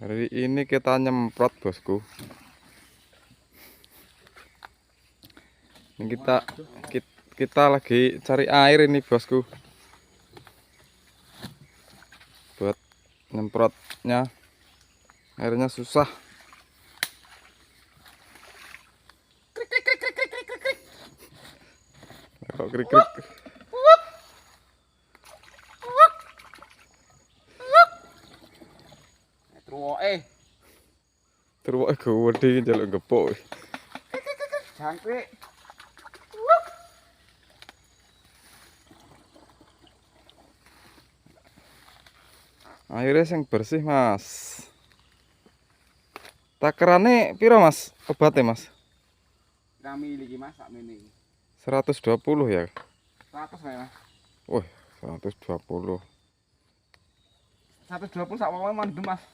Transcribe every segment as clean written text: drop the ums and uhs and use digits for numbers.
Hari ini kita nyemprot, bosku. Ini kita lagi cari air ini, bosku. Buat nyemprotnya airnya susah. Krik krik krik krik krik krik krik. Kok krik krik. Truwoke. Truwoke gede iki njaluk gepuk. Jangkrik. Airnya sing bersih, Mas. Takerane piro, Mas? Obatnya, Mas? Kami iki, Mas, sakmene iki. 120 ya? 100 kae, Mas. Wih, 120. 120 sak wong mandem, Mas.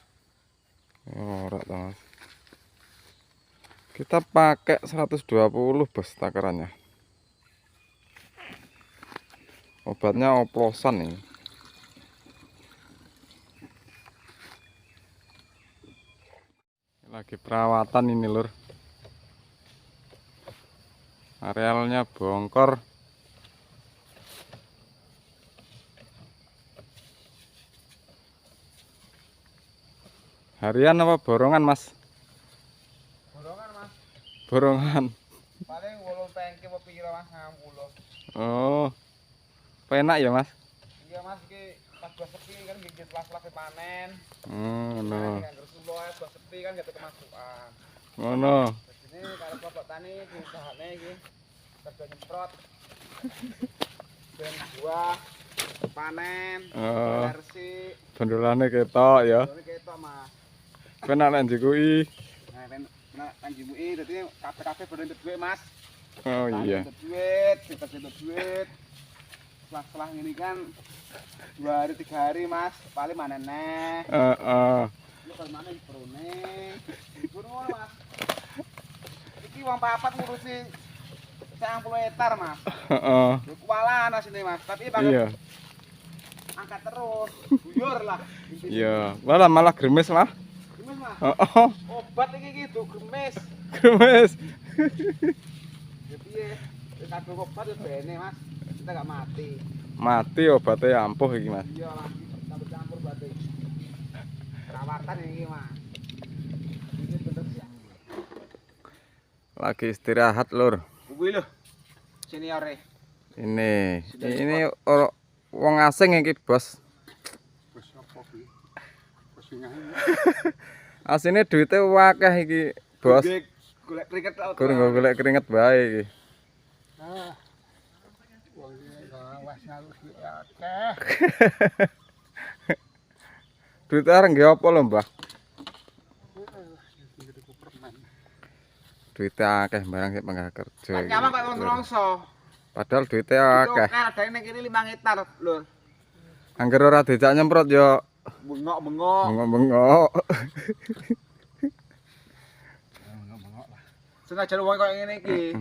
Ora ta, Mas. Kita pakai 120, bos, takarannya. Obatnya oplosan ini. Lagi perawatan ini, lur. Arealnya bongkor. Harian apa borongan, Mas? Borongan, Mas. Borongan. Paling 8 tangki apa piro, Mas? 90. Oh. Penak ya, Mas? Iya, Mas, iki pas buah sepi kan gigit las-las panen. Ngono. Nah, sulo ae buah sepi kan gak kemasukan. Ngono. Ini kalau kelompok tani diusahane iki kerja nyemprot. Ben buah panen, Oh. resik. Bondolane ketok ya. Bondolane ketok, Mas. Penak lek njikuki. Nah, ben nek njikuki dadi kabeh-kabeh padha entuk dhuwit, Mas. Oh iya. Entuk dhuwit, kita entuk dhuwit. Setelah ngene kan 2 hari 3 hari, Mas, paling panen neh. Heeh. Ini kalau mana diperone. Libur ngono, Mas. Iki wong papat ngurusi 90 hektar, Mas. Heeh. Lho kuwalan asine, Mas. Tapi banget Iya. Angkat terus, buyur lah. Iya, malah gremes lah. Gremes, Mas. Heeh. Obat iki iki do gremes. Gremes. Ya piye? Wis kadung obat ya bene, Mas. Kita gak mati. Mati obatnya ampuh iki, Mas. Iya, Mas. Campur-campur berarti. Perawatan iki, Mas. Ini bener sih. Lagi istirahat, lur. Kuwi lho. Seniore. Ini ora wong asing iki, Bos. Bos apa kuwi? Bos sing ae. Asine duite akeh iki, Bos. Golek keringet tok. Gur nggo golek keringet bae iki. Ah. Wong iki awas ngalus iki akeh. Duite arep nggo apa lho, Mbah? Duite akeh barang sik panggah kerja iki. Nyawang kok wong nelongso. Padahal duite akeh. Oke, adane ning kene 5 hektar, lur. Angger ora dijak nyemprot ya Bengok-bengok. Bengok-bengok. Bengok-bengok lah. Senajan wong koyo ngene iki.